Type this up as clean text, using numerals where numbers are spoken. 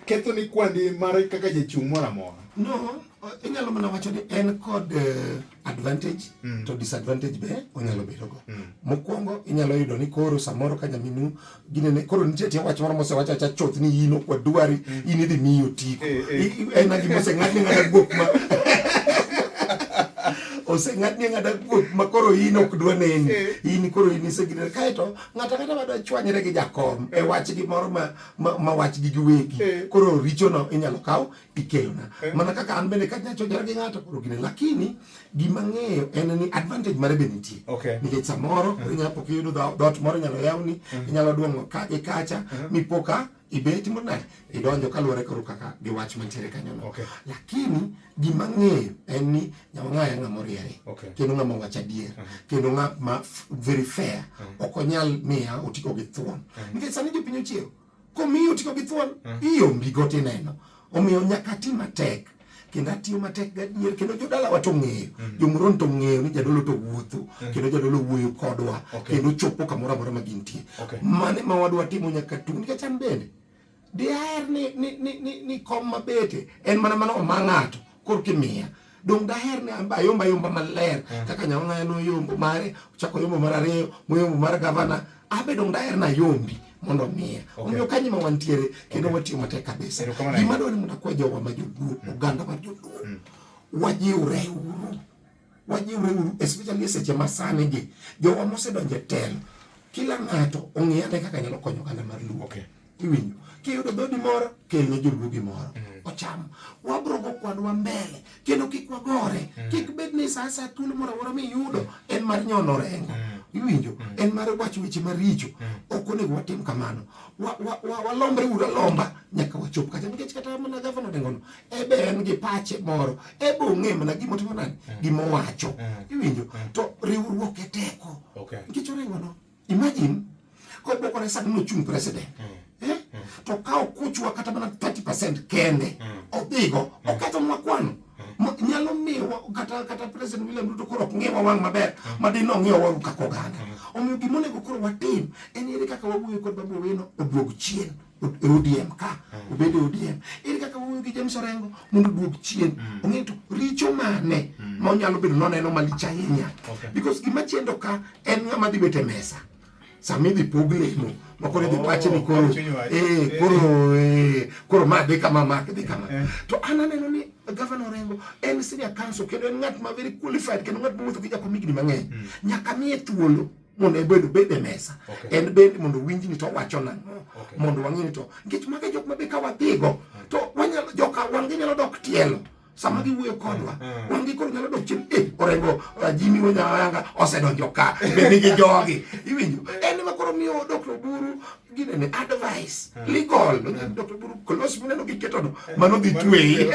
Ketho ni kwandi mar kaka jachung' moro amora. No, inyalo mana wacho ni en kod advantage to disadvantage be onyalo bedo go. Mokwongo inyalo yudo ni koro samoro ka nyaminu ginene koro nitie tie wach moro mosewach acha chuth ni in ok wadwari in idhi miyi otiko. En gima oseng'adni ng'ada guok ma oseng'adni ng'ada guok ma koro in ok dwa neni. In koro in iseginene kaeto ng'ato ang'ata madwa chwanyre gi jakom e wach gimoro ma wach gi giwegi. Koro richono inyalo kaw ikelona. Mana kaka an bende ka nyachwanyora gi ng'ato koro gine, lakini gima ng'eyo en ni advantage mare be nitie. Nikech samoro inyalo po kiyudo dhoot moro inyalo yawni, inyalo duong'o ka gi kacha, mipo ka ibet nade idonjo kaluwore koro kaka gi wach mantiere kanyono. Lakini gima ng'eyo en ni Nyawang'aya ng'ama oriere, kendo ng'ama wacho adier, kendo ng'ama very fair. Ok onyal miya otiko gi thuon. Nikech sani jopiny ochiew, komiyi otiko gi thuon, iyombi go tineno. Omiyo nyaka ati matek, kendo atiyo matek gadier, kendo jodalawa to ong'eyo, jomuron to ong'eyo ni jadolo to wuotho, kendo jadolo wuoyo kodwa, kendo chopo kamoro amora ma gintie. Mane ma wadwa timo nyaka tung', nikech an bende diher ni kom mabete en mana oma ng'ato koro kimiya. Dong daher ni amba ayomba ayomba maler kaka Nyawang'aya noyombo mare, ochako yombo mar ariyo, moyombo mar gavana, abe dong daher na ayombi mondo omiya. Omiyo kanyo ma wantiere kendo watiyo matek kabisa. Gima dwaro ni mondo akwa jowa ma joluo, oganda mar joluo, wajiwre uru. Wajiwre uru, especially e seche ma sani gi. Jowa mosedonjo e telo, kila ng'ato ong'i ane kaka nyalo konyo oganda mar Luo. Iwinjo? Kiyudo dhodi moro, kelne joluo gimoro. Ocham. Wabro go kwadwa mbele, kendo kik wagore. Kik bed ni sa asaya thuolo moro amora miyudo en mar nyono orengo. Iwinjo? En mar wacho weche maricho. Ok onego watim kamano. Walombre uru alomba nyaka wachop kacha. Nikech kata mana gavana Orengo no, ebe en gi pache moro. Ebe ong'e mana gima otimo nade? Gima owacho. Iwinjo? To riwruok e teko. Nikech Orengo no, imagine, kobokore sani nochung' president. To ka okuchwa kata mana 30% kende, odhigo, okethonwa kwano. Nyalo miyo kata President William Ruto koro ok ng'iwa wang' maber, ma dine ong'iyowa kaka oganda. Omiyo gima onego koro watim en ere kaka wawuoyo kod Babu Owino oduog chien e ODM ka, obed e ODM. Ere kaka wawuoyo gi James Orengo mondo oduog chien. Ong'eyo to richo mane ma onyalo bedo noneno malich ahinya. Because gima chendo ka en ng'ama dhi bet e mesa. Sama idhi pog lemo, ma koro idhi pache ni koro, koro, koro ma dhi kama, ma dhi kama. To an aneno ni Governor Orengo en senior counsel kendo en ng'at ma very qualified kendo ng'at mowuotho gi jakom higni mang'eny. Nyaka miye thuolo mondo en bende obed e mesa. En bende mondo owinj ni to owacho nang'o. Mondo wang'e ni to nikech mago e jok ma be ka wadhigo to wanyalo joka wang' gi nyalo dok tielo. Sama giwuoyo kodwa, wang' gi koro nyalo dok chien, Orengo, Jimmy Wanyanga osedonjo ka, be nigi jogi. Iwinjo? En ema koro miyo Dr. Oburu ginene advice, legal. Dr. Oburu close mineno giketo no, mano dhi tweyi.